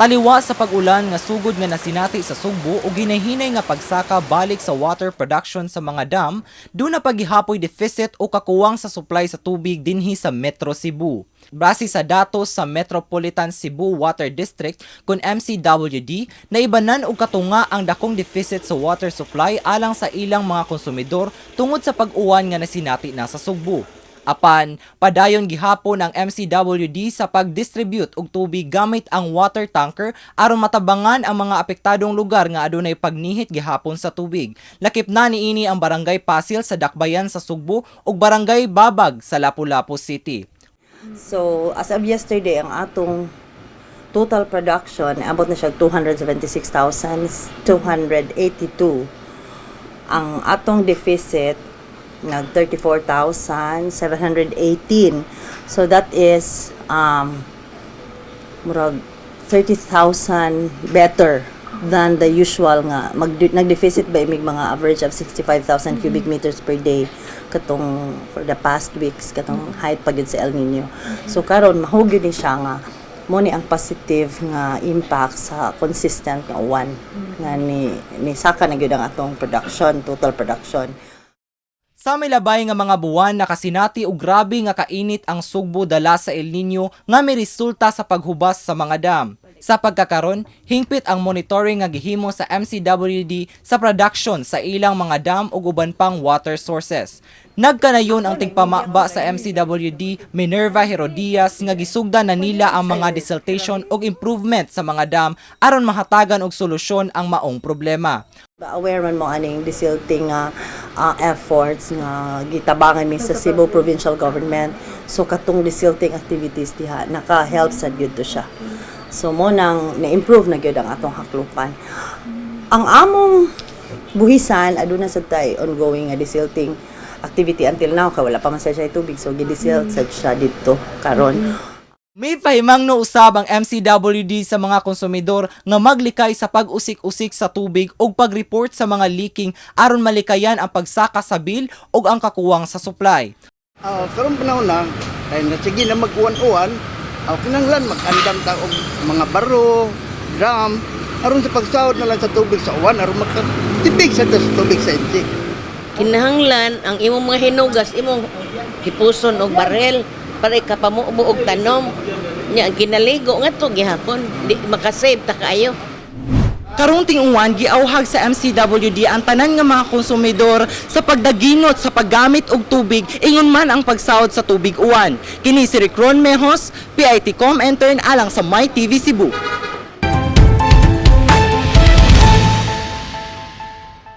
Taliwa sa pag-ulan nga sugod nga nasinati sa Sugbo ug ginahinay nga pagsaka balik sa water production sa mga dam, duna pa gihapoy deficit o kakuwang sa supply sa tubig dinhi sa Metro Cebu. Base sa datos sa Metropolitan Cebu Water District kon MCWD, naibanan og katunga ang dakong deficit sa water supply alang sa ilang mga konsumidor tungod sa pag-uwan nga nasinati na sa Sugbo. Apan, padayon gihapon ang MCWD sa pag-distribute og tubig gamit ang water tanker aron matabangan ang mga apektadong lugar nga adunay pagnihit gihapon sa tubig. Lakip na niini ang Barangay Pasil sa Dakbayan sa Sugbo ug Barangay Babag sa Lapu-Lapu City. So, as of yesterday, ang atong total production, abot na siya 276,282. Ang atong deficit, nag 34,718. So, that is murag 30,000 better than the usual nga nag-deficit ba imig mga average of 65,000 cubic meters per day katong for the past weeks, katong height pa gyud sa El Nino. So karon mahug gyud ni siya nga mo ni ang positive nga impact sa consistent nga uwan nga ni saka na gyud ang atong production, total production. Sa milabay nga mga buwan, nakasinati og grabe nga kainit ang Sugbo dala sa El Nino nga miresulta sa paghubas sa mga dam. Sa pagkakaron, hingpit ang monitoring nga gihimo sa MCWD sa production sa ilang mga dam ug uban pang water sources. Nagkanayon ang tigpamaba sa MCWD Minerva Herodias nga gisugdan na nila ang mga desiltation ug improvement sa mga dam aron mahatagan og solusyon ang maong problema. Aware man mo aning desilting nga efforts nga gitabangan mi sa Cebu Provincial Government. So katong desilting activities diha naka-help sad gyud to siya. So mo nang na-improve na gyud ang atong haklupan. Ang among buhisan, aduna sad tay ongoing nga desilting activity until now kay wala pa man sad siya tubig, so gidesilt sad siya didto karon. May pahimangno usab ang MCWD sa mga konsumidor nga maglikay sa pag-usik-usik sa tubig ug pag-report sa mga leaking aron malikayan ang pagsaka sa bill ug ang kakuwang sa supply. Ah, karong panahon na, kay na sige na mag-uwan-uwan, kinahanglan mag-andam ta og mga baro, drum, aron sa pagsahod na lang sa tubig sa uwan, aron makatibig sa tubig sa MC. Kinahanglan ang imong mga hinugas imong hipuson og barel para ikapamubo og tanom nya. Ang kinaligo nga to gihapon di makasave ta kaayo. Karong ting-uwan, giawhag sa MCWD ang tanan nga mga konsumidor sa pagdaginot sa paggamit og tubig ingon man ang pagsahod sa tubig uwan. Kini si Rick Ron Mejos, PITCom intern alang sa My TV Cebu.